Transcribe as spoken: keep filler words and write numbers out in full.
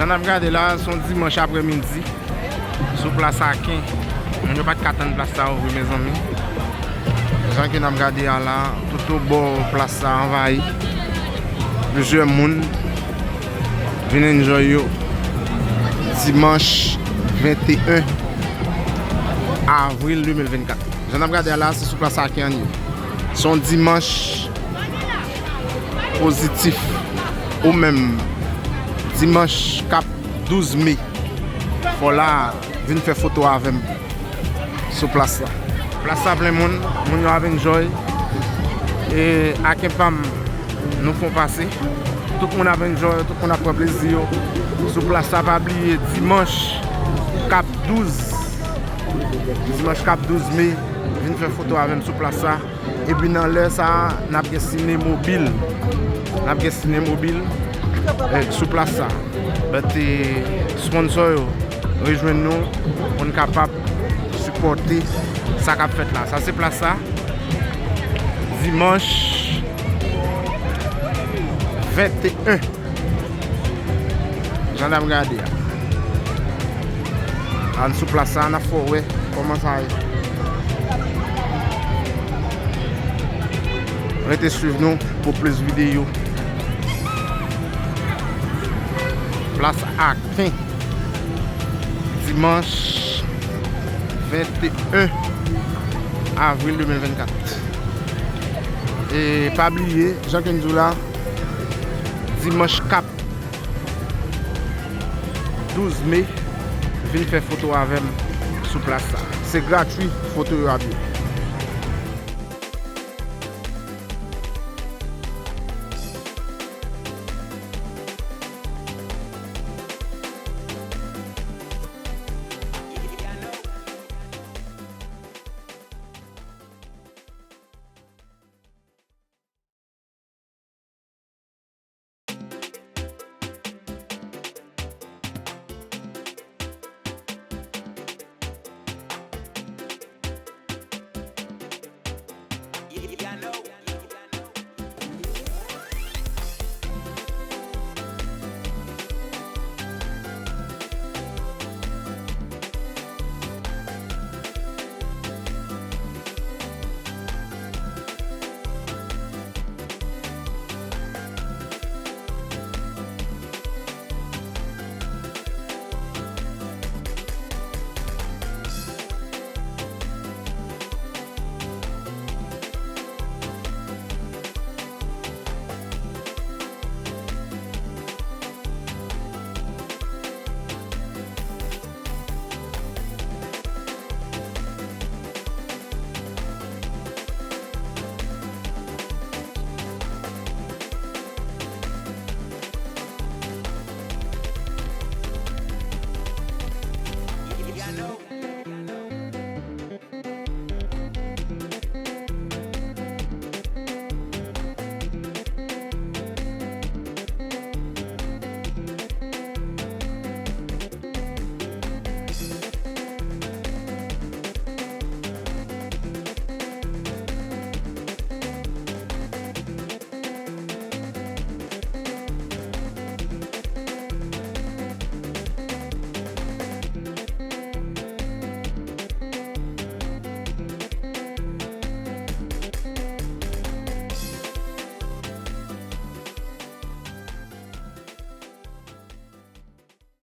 Sa n ap gade la, se yon dimanch aprèmidi sou plas Aken. Moun yo pa t ka tann plas sa ouvri, mezanmi. Jan ke n ap gade a la, tout obò plas sa anvayi. Plizyè moun vin enjoy yo dimanch venteyen avril de mil vennkat. Jan n ap gade a la, se sou plas Aken an ye. Se yon dimanch pozitif. Ou menm, dimanch k ap douz me, fò w la vin fè foto avè m sou plas la. Plas la plen moun, moun yo ap enjoy. E Aken pa m, nou fon pase. Tout moun ap enjoy, tout moun ap pran plezi yo sou plas la. Pa bliye, dimanch k ap douz, dimanch k ap douz me, vin fè foto avè m sou plas la. Epi nan lè sa a, n ap gen sine mobil. N ap gen sine mobil, eh, sou plas sa a. But, eh, sponsor yo rejwenn nou pou n kapab sipòte sa k ap fèt la. Sa se plas sa. Dimanch venteyen. Jan n ap gade a. Ann sou plas sa, n ap fè w wè kòman sa ye. Rete swiv nou pou plis videyo. Plas Aken, dimanch venteyen avril de mil vennkat. E pa bliye, jan ke n di w la, dimanch k ap douz me, vin fè foto avè m sou plas sa. Se gratwi, foto yo ap ye.